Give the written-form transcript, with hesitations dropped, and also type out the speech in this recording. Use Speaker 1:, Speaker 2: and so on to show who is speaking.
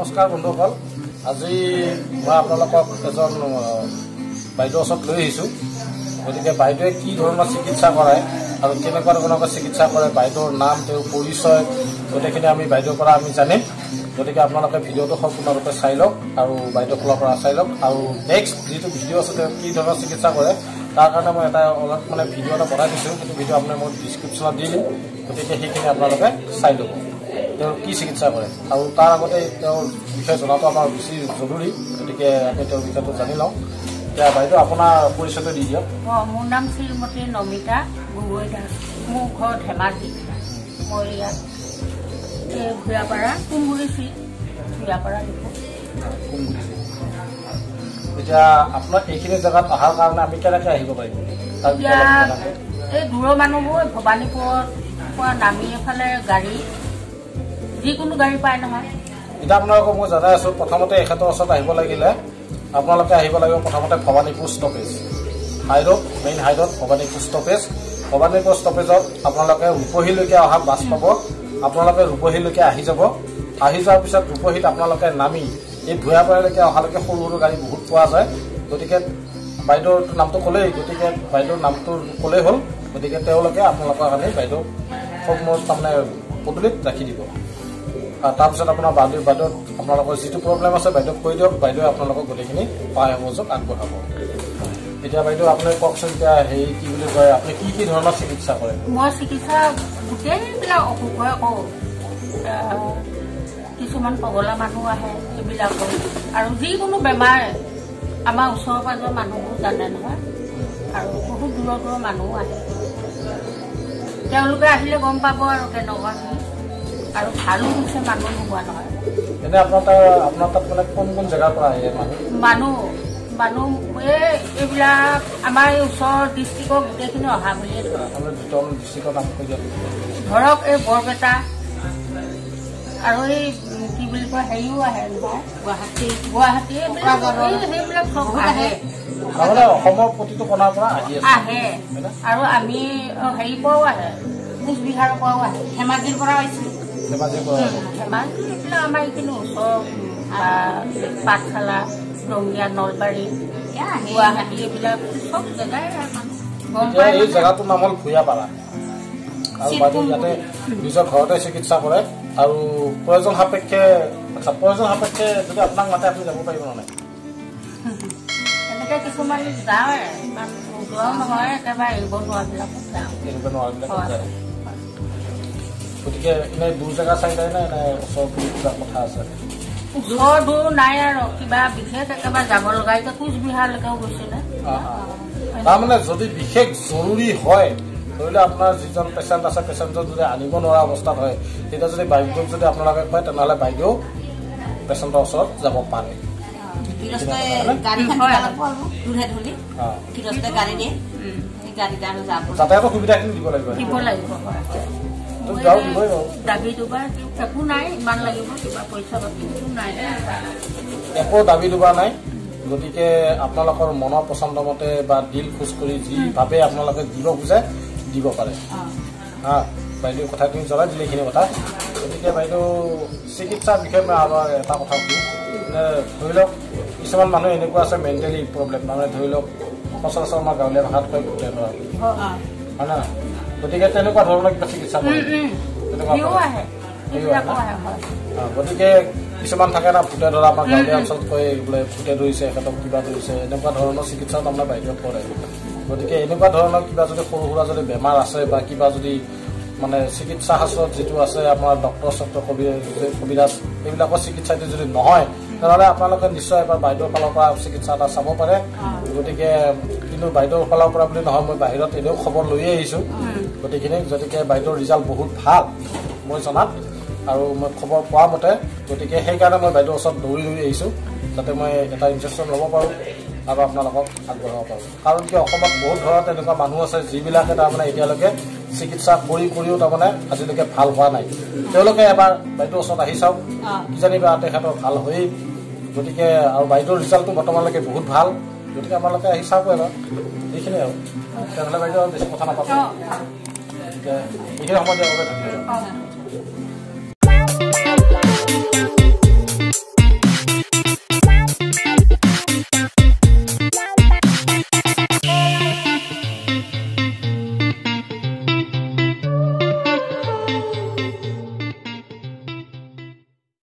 Speaker 1: নমস্কাৰ বন্ধুসকল, আজি মই আপোনালোকক এজন বাইদেউৰ ওচৰত লৈ আহিছোঁ। গতিকে বাইদেৱে কি ধৰণৰ চিকিৎসা কৰায় আৰু কেনেকুৱা ধৰণৰ চিকিৎসা কৰে, বাইদেউৰ নাম, তেওঁৰ পৰিচয়, গোটেইখিনি আমি বাইদেউৰ পৰা আমি জানিম। গতিকে আপোনালোকে ভিডিঅ'টো সম্পূৰ্ণৰূপে চাই লওক আৰু বাইদেউৰ ফালৰ পৰা চাই লওক। আৰু নেক্সট যিটো ভিডিঅ' আছে তেওঁ কি ধৰণৰ চিকিৎসা কৰে তাৰ কাৰণে মই এটা অলপ মানে ভিডিঅ' এটা বনাই দিছোঁ। সেইটো ভিডিঅ' আপোনাৰ মই ডিছক্ৰিপশ্যনত দি দিম, গতিকে সেইখিনি আপোনালোকে চাই ল'ব তেওঁ কি চিকিৎসা কৰে। আৰু তাৰ আগতে তেওঁৰ বিষয়ে জনাটো আমাৰ বেছি জৰুৰী, গতিকে আমি তেওঁৰ বিষয়টো জানি লওঁ। এতিয়া বাইদেউ আপোনাৰ পৰিচয়টো দি দিয়ক।
Speaker 2: অঁ, মোৰ নাম শ্ৰীমতী নমিতা গগৈ দাস, মোৰ ঘৰ ধেমাজি। মই ইয়াত এই ভূঞাপাৰা কুমগুৰি চিট ভূঞাপাৰা লিখোঁ।
Speaker 1: এতিয়া আপোনাৰ এইখিনি জেগাত অহাৰ কাৰণে আমি কেনেকৈ আহিব পাৰিম?
Speaker 2: এতিয়া এই দূৰৰ মানুহবোৰ ভৱানীপুৰত পৰা নামি এফালে গাড়ী, যিকোনো গাড়ী পায় নহয়।
Speaker 1: এতিয়া আপোনালোকক মই জনাই আছোঁ, প্ৰথমতে এখেতৰ ওচৰত আহিব লাগিলে আপোনালোকে আহিব লাগিব প্ৰথমতে Bhawanipur stoppage, high road, main high road Bhawanipur stoppage. Bhawanipur ষ্টপেজত আপোনালোকে ৰূপহীলৈকে অহা বাছ পাব। আপোনালোকে ৰূপহীলৈকে আহি যাব। আহি যোৱাৰ পিছত ৰূপহীত আপোনালোকে নামি এই ভূঞাপাৰালৈকে অহালৈকে সৰু সৰু গাড়ী বহুত পোৱা যায়। গতিকে বাইদেউৰ নামটো ক'লেই, গতিকে বাইদেউৰ নামটো ক'লেই হ'ল। গতিকে তেওঁলোকে আপোনালোকৰ কাৰণে বাইদেউ সন্মুখ তাৰমানে পদূলিত ৰাখি দিব। তাৰপিছত আপোনাৰ বাইদেউ আপোনালোকৰ যিটো প্ৰব্লেম আছে বাইদেউক কৈ দিয়ক, বাইদেৱে আপোনালোকক গোটেইখিনি সহায় সহযোগ আগবঢ়াব। এতিয়া বাইদেউ আপুনি কওকচোন, এতিয়া হেৰি কি বুলি কয়, আপুনি কি কি ধৰণৰ চিকিৎসা কৰে?
Speaker 2: মই চিকিৎসা গোটেইবিলাক অসুখৰে কৰোঁ। কিছুমান পগলা মানুহ আহে, সেইবিলাক কৰোঁ। আৰু যিকোনো বেমাৰ আমাৰ ওচৰ পাজৰ মানুহবোৰ জানে নহয়, আৰু বহুত দূৰৰ দূৰৰ মানুহো আহে। তেওঁলোকে আহিলে গম পাব আৰু কেনেকুৱা কি, আৰু ভালো হৈছে মানুহ নোহোৱা নহয়।
Speaker 1: এনে আপোনাৰ তাত মানে কোন কোন জেগাৰ পৰা আহে মানুহ?
Speaker 2: মানুহ এই এইবিলাক আমাৰ এই ওচৰৰ ডিষ্ট্ৰিক্টৰ গোটেইখিনি অহা বুলিয়ে ধৰক। ধৰক এই বৰপেটা আৰু এই কি বুলি কয় হেৰিও আহে নহয়, গুৱাহাটী, গুৱাহাটী এইবিলাক সেইবিলাক চব আহে।
Speaker 1: অসমৰ প্ৰতিটো কোণাৰ পৰা
Speaker 2: আহে। আৰু আমি হেৰিৰ পৰাও আহে, কোচবিহাৰৰ পৰাও আহে, ধেমাজিৰ পৰাও আহিছে। ধেমাজি এইবিলাক আমাৰ এইখিনি ওচৰ, পাঠশালা, ৰঙিয়া, নলবাৰী, গুৱাহাটী, এইবিলাক চব জেগাই মানুহ গম পায়।
Speaker 1: এই জেগাটোৰ নাম হ'ল ভূঞাপাৰা। আৰু বাইদেউ ইয়াতে নিজৰ ঘৰতে চিকিৎসা কৰে। আৰু প্ৰয়োজন সাপেক্ষে, আচ্ছা প্ৰয়োজন সাপেক্ষে যদি আপোনাক মাতে আপুনি যাব পাৰিব নে নাই?
Speaker 2: তেনেকৈ কিছুমান যাওঁ, ইমান যোৱাও নহয়, একেবাৰে এৰিব নোৱাৰাবিলাকত যাওঁ।
Speaker 1: এৰিব নোৱাৰাবিলাকত যায়। গতিকে এনেই দূৰ জেগা চাই যায় নে এনে ওচৰ কিবা কথা আছে?
Speaker 2: ওচৰ দূৰ নাই আৰু, কিবা বিশেষ একেবাৰে যাব লগা। এতিয়া কোচবিহাৰলৈকেও গৈছিলে।
Speaker 1: তাৰমানে যদি বিশেষ জৰুৰী হয়, ধৰি লওক আপোনাৰ যিজন পেচেণ্ট আছে, পেচেণ্টজন যদি আনিব নোৱাৰা অৱস্থাত হয়, তেতিয়া যদি বাইদেউক যদি আপোনালোকে কয়, তেনেহ'লে বাইদেউ পেচেণ্টৰ ওচৰত যাব পাৰে। যাতায়াতৰ সুবিধাখিনি দিব লাগিব।
Speaker 2: দিব লাগিব। দাবী দুবা একো নাই, ইমান লাগিব কিবা পইচা পাতি নাই,
Speaker 1: একো দাবী দুবা নাই। গতিকে আপোনালোকৰ মনৰ পচন্দ মতে বা দিল খোজ কৰি যি ভাবে আপোনালোকে দিব খোজে দিব পাৰে। হা, বাইদেউ কথাখিনি জনাই দিলে এইখিনি কথা। গতিকে বাইদেউ চিকিৎসাৰ বিষয়ে মই আৰু এটা কথা সুধোঁ। ধৰি লওক কিছুমান মানুহ এনেকুৱা আছে মেণ্টেলি প্ৰব্লেম, মানে ধৰি লওক সচৰাচৰ আমাৰ গাঁৱলীয়া ভাষাত কয় ভূতে ধৰা বুলি, হয় না? গতিকে তেনেকুৱা ধৰণৰ কিবা চিকিৎসা কৰে? তেনেকুৱা। গতিকে কিছুমান থাকে না ভূতে ধৰা, আমাৰ গাঁৱলীয়া অঞ্চলত কয় বোলে ভূতে ধৰিছে, এখেতক কিবা ধৰিছে, এনেকুৱা ধৰণৰ চিকিৎসা তাৰমানে বাইদেউ কৰে। গতিকে এনেকুৱা ধৰণৰ কিবা যদি সৰু সুৰা যদি বেমাৰ আছে বা কিবা যদি মানে চিকিৎসা শাস্ত্ৰত যিটো আছে আপোনাৰ ডক্তৰ চক্তৰ কবিৰাজ এইবিলাকৰ চিকিৎসাটো যদি নহয়, তেনেহ'লে আপোনালোকে নিশ্চয় এবাৰ বাইদেউৰ ফালৰ পৰা চিকিৎসা এটা চাব পাৰে। গতিকে কিন্তু বাইদেউৰ ফালৰ পৰা বুলি নহয়, মই বাহিৰত এনেও খবৰ লৈয়ে আহিছোঁ গোটেইখিনি। গতিকে বাইদেউৰ ৰিজাল্ট বহুত ভাল মই জনাত আৰু মই খবৰ পোৱা মতে। গতিকে সেইকাৰণে মই বাইদেউৰ ওচৰত দৌৰি দৌৰি আহিছোঁ, যাতে মই এটা ইনজেকশ্যন ল'ব পাৰোঁ আৰু আপোনালোকক আগবঢ়াব পাৰোঁ। কাৰণ কি অসমত বহুত ধৰণৰ তেনেকুৱা মানুহ আছে যিবিলাকে তাৰমানে এতিয়ালৈকে চিকিৎসা কৰি কৰিও তাৰমানে আজিলৈকে ভাল হোৱা নাই। তেওঁলোকে এবাৰ বাইদেউৰ ওচৰত আহি চাওক, কিজানিবা তেখেতৰ ভাল হয়েই। গতিকে আৰু বাইদেউৰ ৰিজাল্টটো বৰ্তমানলৈকে বহুত ভাল, গতিকে আপোনালোকে আহি চাওক এবাৰ। এইখিনিয়ে আৰু তেনেহ'লে বাইদেউ আৰু বেছি কথা নাপাতো। গতিকে এইখিনি সময় দিয়াৰ বাবে ধন্যবাদ।